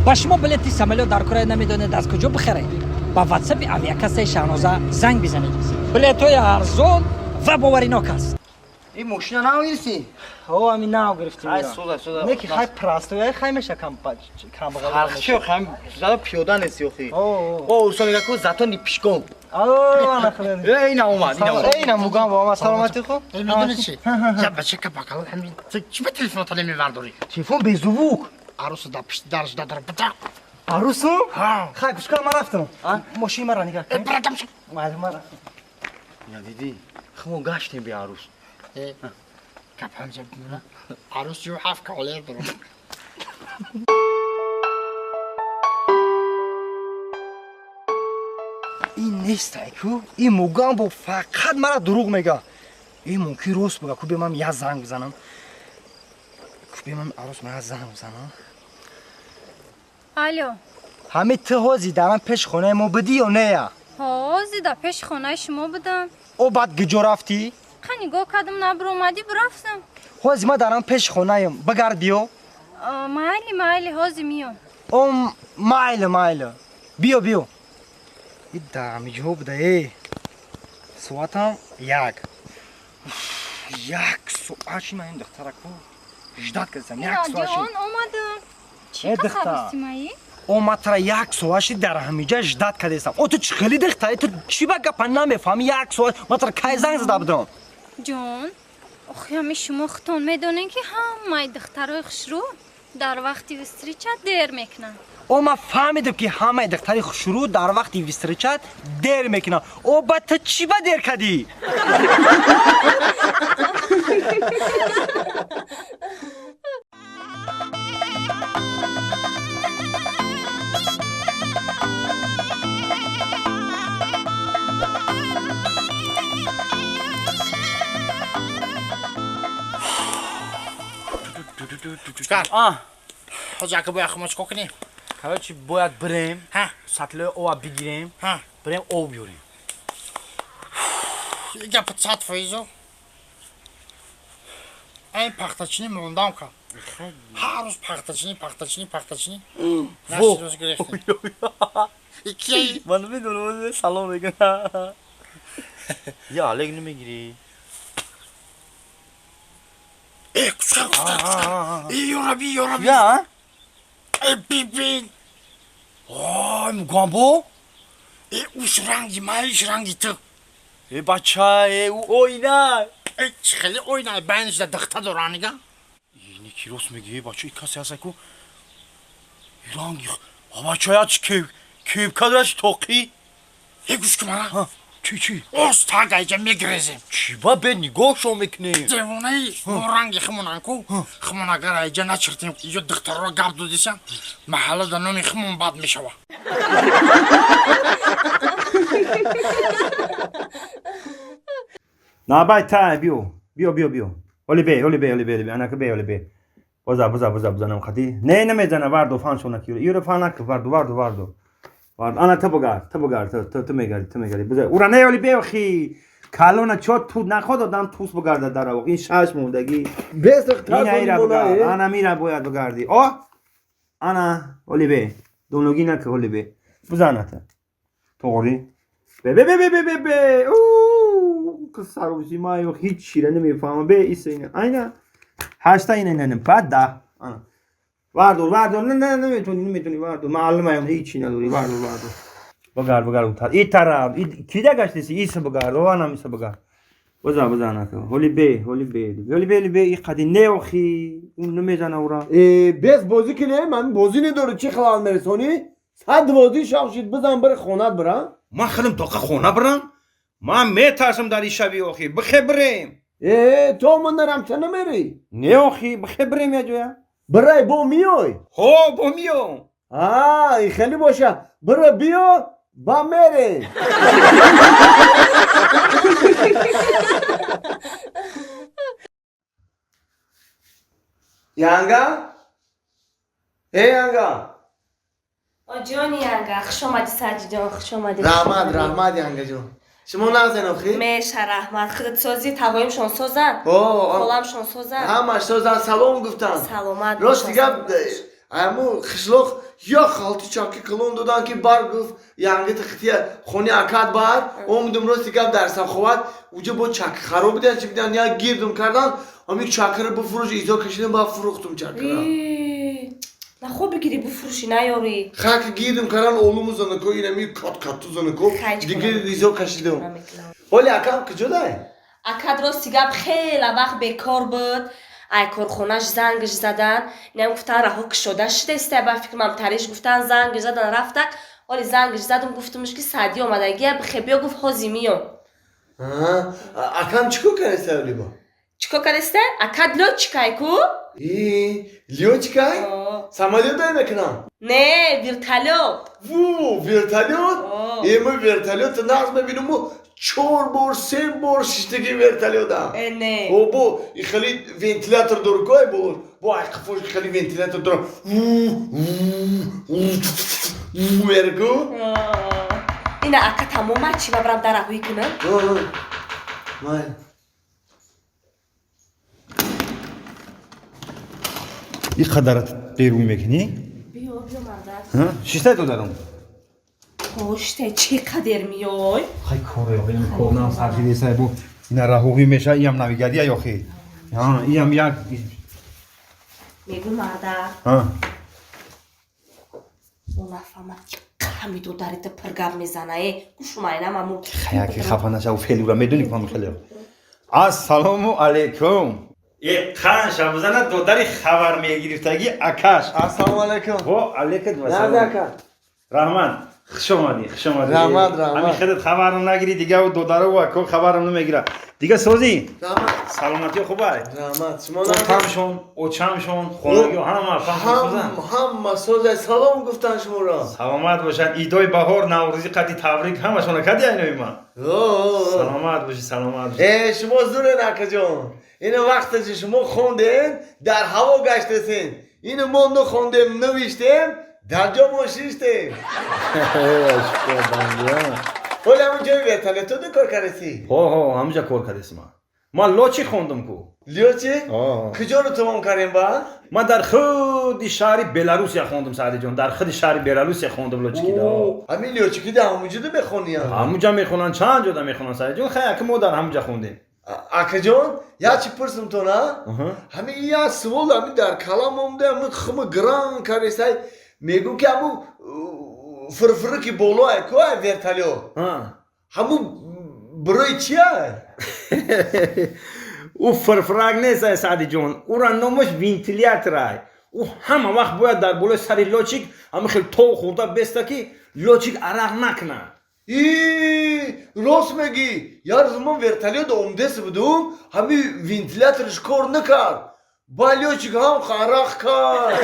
Ба шумо билети самолёт дар кора намедонед аз куҷо бихаред? Ба ватсапи авиакассаи Шаҳноза занг бизанед. Билетҳои арзон ва боваринок аст. Ин мошина нав гирифтӣ? О, ами нав гирифтим. Ай, суда, суда. Не ки хай простой, хай меша кам камбағал. Фарқ чи хай зада пиёда нест охи. О, О, урсо мега ку зато ни пишком. О, ана хеле. Э, ина омад, ина омад. Эй, ина мугам ба омад. Саломатӣ хуб? Э, медонӣ чи? Я бача ка бакал ҳамин чӣ ба телефоната намевардорӣ? Телефон безувук. Арусу да пишти дарш дадор бата. Арусу? Ҳа. Хай, гӯш кун, ман рафтам. Мошини маро нигоҳ Э, кун. братам шу. Майли, ман рафтам. Ина дидӣ? Хмо гаштем би арус. Э, гап ҳамҷа бимона. Арус ю ҳафт кавалер дорам. Ин нестай ку? Ин мугам бо фақат мара дурӯғ мега. Ин мумкин рост буга. Ку бемам я занг бизанам. Ку бемам арус ма я занг бизанам. Алло. Ҳами ту ҳози дар ман пеш хонаи мо будӣ ё нея? Ҳози дар пеши хонаи шумо будам. О, баъд гиҷо рафтӣ? Қа нигоҳ кардам, набуромадӣ, бурафтам. Ҳози ман дар ман пеши хонаем. Бигард биё. Майли, майли, ҳози миём. О, майли, майли. Биё, биё. И дамиҷо буда, э. Соатам як. Як соат ши ман ин духтара ку ждат кардам. Як соат ши. Ҷон, омадам. Чӣ Э, духтар. қасабистимаи? О, ман тара як соат ши дар ҳамиҷа ждат кардестам. О, ту чӣ хеле духтар? Ту чӣ ба гапа намефаҳмӣ? Як соат ман тара кай занг зада будам? Ҷон, охи ҳами шумо худтон медонед, ки ҳамаи духтарои хушрӯ дар вақти встреча дер мекунанд. О, ман фаҳмидам, ки ҳамаи духтари хушрӯ дар вақти встреча дер мекунанд. О, ба ту чӣ ба дер кардӣ? Чикар? А, Ҳозир ака бояд хмо чикор кунем? Короче, бояд бирем, Ҳа, сатлои ова бигирем, ҳа. бирем об биёрем. Гапа 100%. Айн пахтачинӣ мондам ка. Ҳар рӯз пахтачинӣ, пахтачинӣ, пахтачинӣ. Во. Наши рӯз гирифтем. Икияи. Ман намедонам, салом мекунам. Я Олег намегирӣ? Э, кучкар, кучкар, кучкар. Э, ёраби, ёраби. Я? Э, бибин. Ой, мугамбо? Э, уш ранги май, иш ранги ту. Э, бача, э, ӯ оина. Э, чӣ хеле оина байнишда духта дора нига? Ини ки рост мегӣ, бача, и касе ҳаста ку? И ранги, а бача, я чи кеб, кебка дораш тоқӣ? Э, гӯш кун мара. Ҳа, чӣ, чӣ? Оз тага иҷа мегирезем. Чӣ ба бе нигоҳ шо мекунем? Девонаи мо ранги химонан ку. Химон агар иҷа начиртем, иҷо духтарро гап додисам, маҳалла да номи химон бад мешава. На бай та биё. Биё, биё, биё. Ҳоли бе, ҳоли бе, ҳоли бе, ҳоли бе. Анака бе, ҳоли бе. Боза, боза, боза, бозанам хати. Не, намезана, вардо, фан шона ки. Юра фан нак, вардо, вардо, вардо. Вардо. Ана ту бугард, ту бугард, ту ту ту мегарди, ту мегарди. Боза. Ура не, ҳоли бе, охи. Калона чо ту наход одам тус бугарда дар авоқ. Ин шаш мондагӣ. Без Ина ира бугард. Ана мира бояд бугарди. О! Ана, ҳоли бе. Доногӣ нак, ҳоли бе. Бузана та. Тоғри. Бе бе бе бе бе бе бе. Уу, сарӯзи ма ё ҳеҷ чира намефаҳмам. Бе иса ина. Айна. Ҳашта ина ина ина. Баъд да. Ана. Вардор, вардор. Не, не, наметони, наметони, вардор. Маълумаям ҳеҷ чи надори. Вардор, вардор. Бугард, бугард, утар. И тараф, и кида гаштеси? Иса бугард. О, анам иса бугард. Боза, боза анака. Ҳоли бе, ҳоли бе. Ҳоли бе, ҳоли бе. И қади не охи. Ун намезана ура. Э, без бозӣ ки не, ман бозӣ недорӣ, чӣ халал мерасонӣ? Сад бозӣ шахшид, бизан бири хонат бира. Ман хелам тоқа хона бирам? Ман метарсам дар ин шаби охи. Бихе бирем. Э, то ман нарам, та намерӣ. Не охи, бихе бирем я ҷоя. Бирай бо миёй. Ҳо, бо миём. А, и хеле боша. Бира биё, ба мерем. Янга? Э, Янга. О, ҷони Янга, хуш омадӣ, Саҷиҷон, хуш омадӣ. Раҳмат, раҳмат, Янгаҷон. Шумо нағзен охи? Меша, раҳмат. Худат созӣ, тавоимшон созанд? О, Холамшон созанд? ҳамаш созан, салом гуфтан. Саломат Рост бошанд, дига саломат бошанд. Аму қишлоқ я халти чаки калон додан ки бар гуфт янгити хития хони акад бар омдум рости гап дар Саховат уҷа бо чаки хароб бидан чи бидан я гирдум кардан ами чакира буфурӯш изо кашидам ба фурӯхтум чакира. Нахо бигири буфурӯши наёри. Хак гирдум кардан олуму занако инами кат кату занако дигир изо кашидам. Оли акам куҷо дай? Акад рости гап хеле вақт бекор буд. Ай корхонаш зангш задан, инам гуфтан раҳо кушода шудеста, ба фикрам тариш гуфтан зангш задан рафтак. Оли зангш задум гуфтумш ки Саъдӣ омадагия бихе биё гуфт ҳози миём. Акам чӣ кор кардаста олибо? Чӣ кор кардаста? Акад лётчикай ку? Лётчикай? Самолёт дай мекунам? Не, вертолёт. Ву, вертолёт? Ема вертолёт нағз мебинуму 4 бор, 3 бор шиштаги вертолётам. Не. О, бо хеле вентилятор дору кой бо. Бо ай қафош хеле вентилятор дору. У мергу. Ина ака тамома чӣ ба брам дар аҳуй кунам? Май. И қадар берӯй мекунӣ? Биё, биё мардак. Ҳа? Шиштай додарам. Оштай чӣ қадер миёй? Хай коре, ин корнам сархидесай бу. Ина раҳуғӣ меша, иам навигария ёхи. Ҳа, иам як мегӯ мардак. Ҳа. О нафаҳмад ки қами додарита пиргап мезана э. Гӯшумайнам аму. Хаяки хафа наша, у фелура медонӣ кам хеле. Ассалому алайкум. Э қанша бизана додари хабар мегирифтаги акаш. Ассалому алайкум. Во алайкум вассалом. Ака. Раҳмат. Хуш омадӣ, хуш омадӣ. Раҳмат, раҳмат. Ҳамин худат хабарам нагирӣ, дига у додару ва ко хабарам намегира. Дига созӣ? Раҳмат. Саломатӣ хубай? Раҳмат. Шумо Отамшон, очамшон, хонагиҳо ҳама созанд. Ҳама созай. Салом гуфтан шуморо. Саломат бошанд. Идои баҳор, Наврӯзӣ қадди табрик ҳамашона кади айнои ман. Саломат бошӣ, саломат бошӣ. Э, шумо зурен акаҷон. Ина вақте ки шумо хондем, дар ҳаво гаштесен. Ина мо нахондем, навиштем, дар ҷо мо шиштем. Оли ҳамун ҷои вертолётода кор кардасӣ? Ҳо, ҳо, ҳамунҷа кор кардасӣ ман. Ман лочи хондум ку. Лёчи? Куҷоро тамом кардем ба? Ман дар худи шаҳри Беларусия хондум, Саъдиҷон. Дар худи шаҳри Беларусия хондум лочикида. Ҳамин лёчикида ҳамунҷода мехониям? Ҳамунҷа мехонанд, чанд ҷода мехонанд, Саъдиҷон. Хай, ака мо дар ҳамунҷа хондем. Акаҷон, як чӣ пурсум то на? Ҳамин як суол ҳамин дар калам омда, ҳамин хима гран кардесай. Мегӯм ки ҳамун фирфири ки болоай ку ай вертолёт. Ҳамун барои чия? Ӯ фирфирак нест ай Саъдиҷон. Ӯра номаш вентилятор ай. Ӯ ҳама вақт бояд дар болои сари лётчик ҳамин хел тов хӯрда беста ки лётчик арақ накунад. И рост мегӣ. Як рӯз ман вертолёт омдес будум, ҳамин вентиляторш кор накард. Ба лётчик ҳам арақ кард.